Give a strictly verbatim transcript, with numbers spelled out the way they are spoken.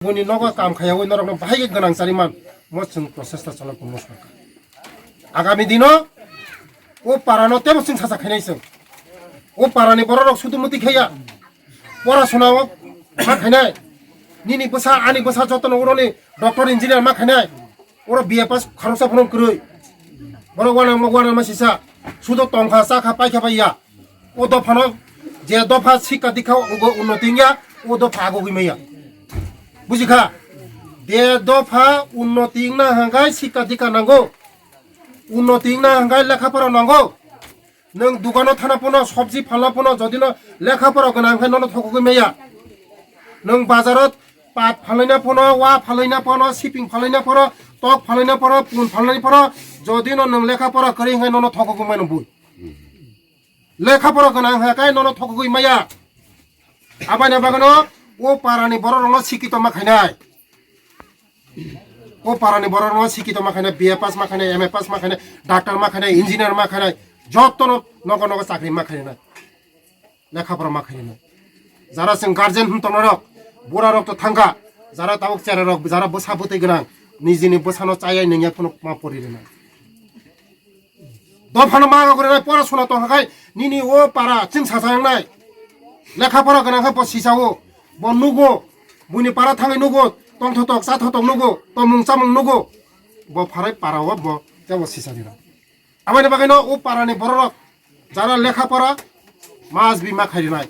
Boni nogo kam khaiyawi norokno bahai khe gwnang chariman, mo chwng prochesta chalok tongmo sarkar. Agami dino o parano tebo chwng sacha khainai chwng. O parani bororok sudu muti khaiya. Porasona o ma khainai. Nini bwsa, ani bwsa jotono uroni doctor, engineer ma khainai. Oro B A pass khoroksa phano kwrwi. Borok uanama, uanama sisa. Sudo tongkha, chakha, paikha bai ya. O dophano je dopha sikka dikha ugo unnoti wngya, o dopha agugwi maya. Bujikha? Je dopha unnoti wngna hangkai sikka dikha nango. Unnoti wngna hangkai lekha pora nango. Nwng dukano thana phano, sobji phalna phano, jodino lekha pora gwnang hangkai nono thokugwi maya. Nwng bazaro pat phalna phano, wa phalna phano, siping phalna phano, tok phalna phano, pun phalna phano, jodino nwng lekha pora kwrwi hangkai nono thokugwi mano bui. Lekha pora gwnang hangkai nono thokugwi maya. Abani bagwino o parani bororokno sikito ma khainai. O parani bororokno sikito ma khainai, B A pass ma khainai, M A pass ma khainai, doctor ma khainai, engineer ma khainai, jottono nogo nogo chakri ma khainai. Lekha pora ma khainai. Jara chwng guardian hwn tongnairok, burarok to thangkha, jara tabuk cherarok, jara bwsa bwtwi gwnang, nijini bwsano chayai nungya phano ma pori rwnai. Dophano ma gogre nai pora sona tong hakai nini o para chwng sacha nang nai. Lekha pora gwnang khe bo sisao, bo nugo, buni para thangwi nugo, tongthotok chathotok nugo, tomung chamung nugo. Bo pharai para o bo tebo sisa dira. Aboni bagwi no o para ni bororok jara lekha pora mas bi ma khai nai.